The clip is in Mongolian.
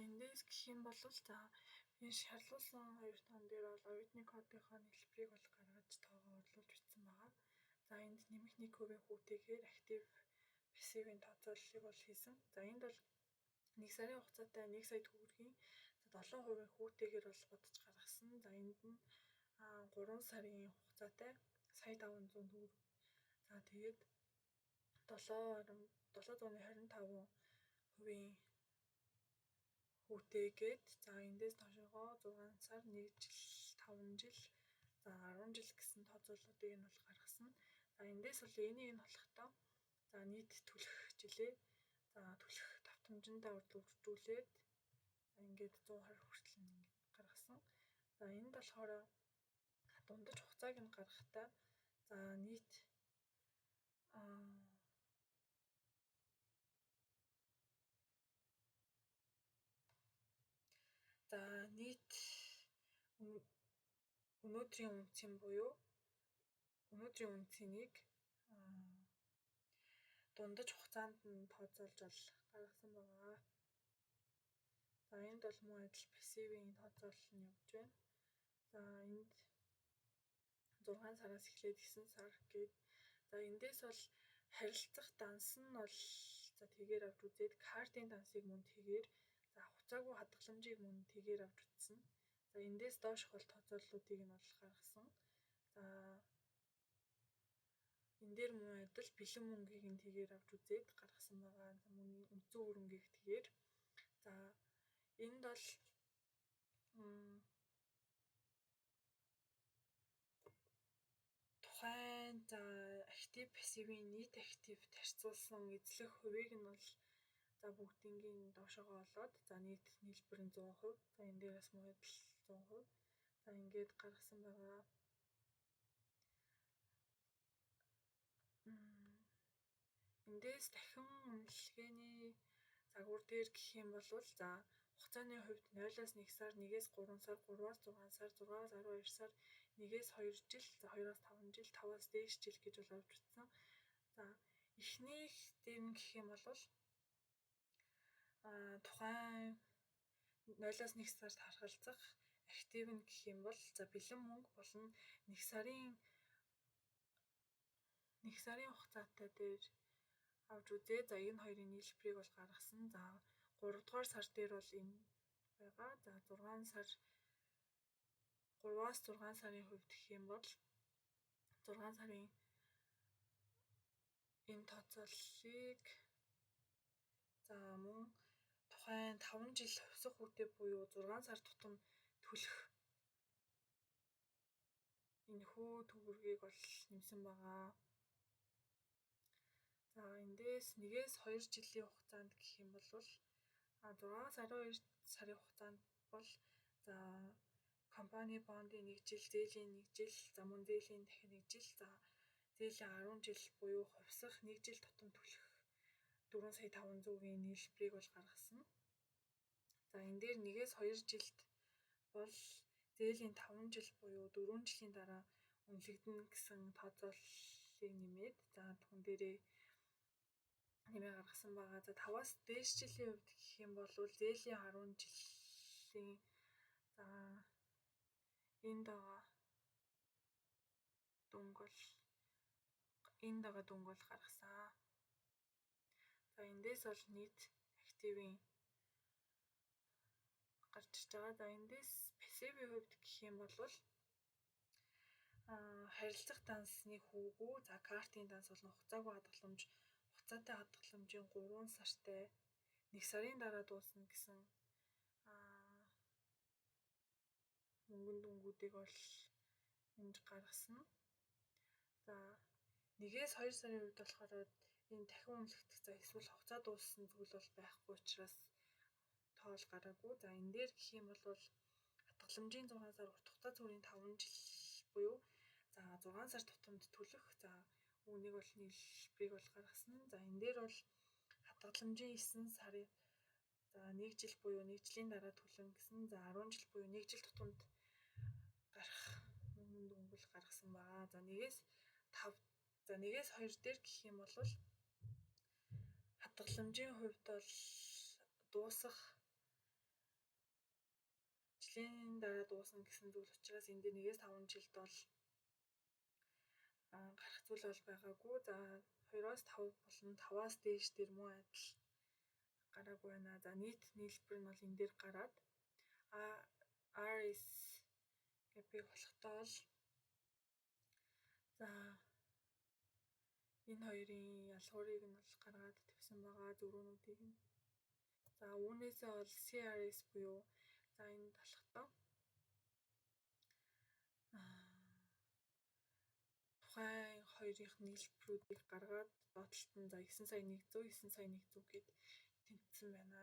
Эндээс гэх юм бол за энэ шарлуулсан хоёр тоон дээр бол оюутны кодынхоо нийлбэрийг бол гаргаж тоогоо орлуулж бичсэн байгаа. За энд нэмэх 1% хүүтэйгээр актив пассивын тооцооллыг бол хийсэн. За энд бол 1 сарын хугацаатай 1 сая төгрөгийн 7% хүүтэйгээр бол бодож гаргасан. За энд нь 3 сарын хугацаатай сая 500 төгрөг. За тэгээд 7.725% хүүтэйгээд за эндээс доошогоо 6 сар 1 жил 5 жил за 10 жил гэсэн тооцооллуудыг нь бол гаргасан. За эндээс бол энийг нь болохдоо за нийт төлөх жилээ за төлөх давтамжиндаа үржүүлээд ингээд 120 хүртэл ингээд гаргасан. За энд болохоор дундаж хугацааг нь гаргахдаа за нийт за нийт өнөөдрийн үнцийн буюу өнөөдрийн үнцнийг дундаж хугацаанд нь тооцоолж бол гаргасан байгаа. За энд бол мөн адил пассивын тооцоолол нь явж байна. За энд 6 сараас эхлээд 9 сар гээд за эндээс бол харилцах данс нь бол за тэгээр авч үзээд картын дансыг мөн тэгээр за хуцаагүй хадгаламжийг мөн тэгээр авч үзсэн. За эндээс доошх бол тооцооллуудыг нь бол гаргасан. За энэ дээр мөн адил бэлэн мөнгийг нь тэгээр авч үзээд гаргасан байгаа. Мөн үндсэн хөрөнгийг тэгээр. За энд бол тухайн за актив пассивын нийт активд харьцуулсан эзлэх хувийг нь бол за бүгднийг доошоогоо олоод за нийт нийлбэр нь 100%. За энэ дээр бас мөн адил 100%. За ингээд гаргасан байгаа. Эндээс дахин үнэлгээний загвар дээр гэх юм бол за хугацааны хувьд 0-аас 1 сар, 1-ээс 3 сар, 3-аас 6 сар, 6-аас 12 сар, 1-ээс 2 жил, за 2-аас 5 жил, 5-аас дээш жил гэж бол авч үзсэн. За эхнийх дээр нь гэх юм бол тухайн 0-аас 1 сард харгалзах актив нь гэх юм бол за бэлэн мөнгө болон 1 сарын хугацаатай дээр авч үзээ. За энэ хоёрын нийлбэрийг бол гаргасан. За 3 дугаар сар дээр бол энэ байгаа. За 6 сар 3-аас 6 сарын хувьд гэх юм бол 6 сарын энэ тооцооллыг за мөн тухайн 5 жил хувьсах хүүтэй буюу 6 сар тутам төлөх энэхүү төгрөгийг бол нэмсэн байгаа. За эндээс 1-ээс 2 жилийн хугацаанд гэх юм бол 6-аас 12 сарын хугацаанд бол за компани бондын 1 жил, зээлийн 1 жил, за мөн зээлийн дахин 1 жил, за зээлийн 10 жил буюу хувьсах 1 жил тутам төлөх 4 сая 500-ийн нийлбэрийг бол гаргасан. За энэ дээр 1-ээс 2 жилд бол зээлийн 5 жил буюу 4 жилийн дараа үнэлэгдэнэ гэсэн тооцооллыг нэмээд за түн дээрээ нэмээ гаргасан байгаа. За 5-аас дээш жилийн хувьд гэх юм бол зээлийн 10 жилийн за энд байгаа дүнг бол энд байгаа дүнг бол гаргасан. За эндээс бол нийт активын гарч ирж байгаа. За эндээс пассивын хувьд гэх юм бол харилцах дансны хүүгүү, за картын данс болон хугацаагүй хадгаламж, хугацаатай хадгаламжийн 3 сартай 1 сарын дараа дуусна гэсэн мөнгөн дүнгуудыг бол энд гаргасан. За 1-ээс 2 сарын хувьд болохоор энэ дахин үнэлэгдэх за эсвэл хугацаа дууссан зүйл бол байхгүй учраас тоол гараагүй. За энэ дээр гэх юм бол хадгаламжийн 6 сар урт хугацаа цөмийн 5 жил буюу за 6 сар тутамд төлөх за үүнийг бол нийлбэрийг бол гаргасан. За энэ дээр бол хадгаламжийн 9 сарын за 1 жил буюу 1 жилийн дараа төлөн гэсэн. За 10 жил буюу 1 жил тутамд гарах мөнгөн дүнг бол гаргасан байгаа. За 1-ээс 5 за 1-ээс 2 дээр гэх юм бол хадгаламжийн хувьд бол дуусах жилийн дараа дуусна гэсэн зүйл учраас энэ дээр 1-ээс 5 жилд бол гарах зүйл бол байгаагүй. За, 2-оос 5 болон 5-аас дээш дээр мөн адил гараагүй байна. За, нийт нийлбэр нь бол энэ дээр гараад RS gap-ыг болохдоо бол, за, энэ хоёрын ялгуурыг нь бол гаргаад тавьсан байгаа зөрүүнүүдийг нь. За, үүнээсээ бол CRS буюу, за, энэ болохдоо тухайн хоёрын нийлбэрүүдийг гаргаад доод талд нь, за, 9 сая 100, 9 сая 100 гээд тэнцсэн байна.